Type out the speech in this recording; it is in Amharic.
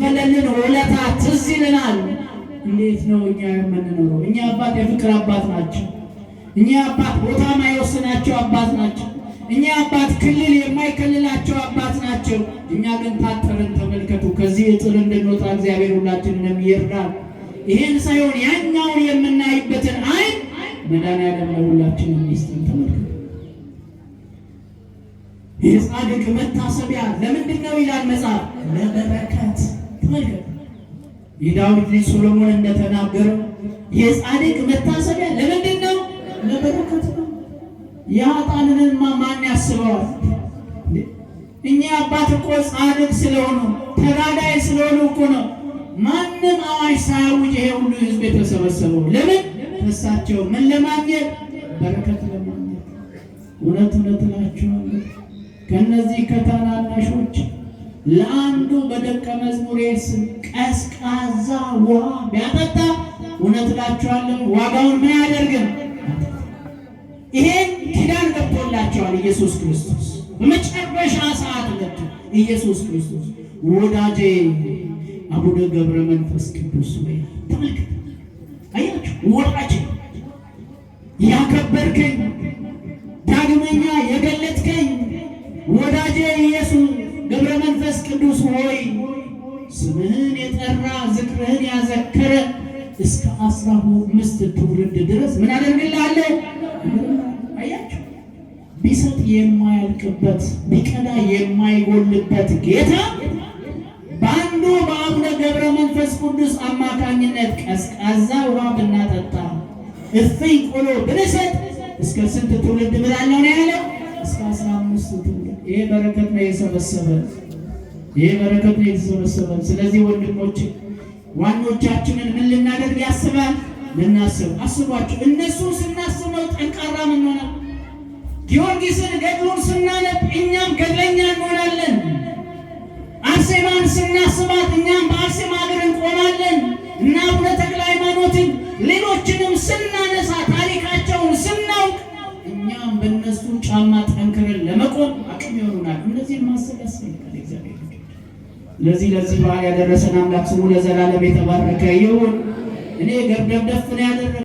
የከፈለልን ውለታ ትዝ ይለናል። እንዴት ነው እኛ የምንኖረው? እኛ አባት የፍቅር አባት ናቸው። እኛ አባት ቦታ ማይወስናቸው አባት ናቸው። እኛ አባት ክልል የማይከልላቸው አባት ናቸው። እኛ ግን ታጠርን። ተመልከቱ። ከዚህ እጥር እንድንወጣ እግዚአብሔር ሁላችንንም ይርዳል። ይህን ሳይሆን ያኛውን የምናይበትን አይን መድኃኒዓለም ለሁላችንም ይስጠን። ተመልከቱ። የጻድቅ መታሰቢያ ለምንድን ነው ይላል መጽሐፍ? ለበረከት። ተመልከቱ። የዳዊት ልጅ ሶሎሞን እንደተናገረው የጻድቅ መታሰቢያ ለምንድን ነው? ለበረከት ነው። የኃጥአንንማ ማን ያስበዋል? እኛ አባት እኮ ጻድቅ ስለሆኑ ተጋዳይ ስለሆኑ እኮ ነው ማንም አዋጅ ሳያውጅ ይሄ ሁሉ ሕዝብ የተሰበሰበው። ለምን? ከእሳቸው ምን ለማግኘት? በረከት ለማግኘት። እውነት እውነት እላችኋለሁ ከእነዚህ ከታናናሾች ለአንዱ በደቀ መዝሙሬ ስም ቀዝቃዛ ውሃ ቢያጠጣ እውነት እላችኋለሁ ዋጋውን ምን አያደርግም? ይሄን ኪዳን ገብቶላቸዋል ኢየሱስ ክርስቶስ። በመጨረሻ ሰዓት መጥቶ ኢየሱስ ክርስቶስ ወዳጄ አቡነ ገብረ መንፈስ ቅዱስ ወይ ተመልከት፣ አያችሁ፣ ወዳጄ ያከበርከኝ፣ ዳግመኛ የገለጥከኝ ወዳጄ ኢየሱስ ገብረ መንፈስ ቅዱስ ሆይ ስምህን የጠራ ዝክርህን ያዘከረ እስከ 15 ትውልድ ድረስ ምን አደርግልሃለሁ? አያችሁ፣ ቢሰጥ የማያልቅበት ቢቀዳ የማይጎልበት ጌታ በአንዱ በአቡነ ገብረ መንፈስ ቅዱስ አማካኝነት ቀዝቃዛ ውሃ ብናጠጣ እፍኝ ቆሎ ብንሰጥ እስከ ስንት ትውልድ ምላለሁ ነው ያለው? እስከ 15 ትውልድ። ይሄ በረከት ነው የሰበሰበ፣ ይሄ በረከት ነው የተሰበሰበ። ስለዚህ ወንድሞች ዋኖቻችንን ምን ልናደርግ ያስባል? ልናስብ አስቧቸው። እነሱን ስናስብ ነው ጠንካራ ምንሆነው። ጊዮርጊስን ገድሉን ስናነብ እኛም ገድለኛ እንሆናለን። አርሴማን ስናስባት እኛም በአርሴማ እግር እንቆማለን። እና አቡነ ተክለ ሃይማኖትን ሌሎችንም ስናነሳ ታሪካቸውን ስናውቅ እኛም በእነሱ ጫማ ጠንክረን ለመቆም አቅም ይሆኑናል። እነዚህን ማሰብ ያስፈልጋል። እግዚአብሔር ለዚህ በዓል ያደረሰን አምላክ ስሙ ለዘላለም የተባረከ ይሁን። እኔ ገርደብደፍ ነው ያደረገ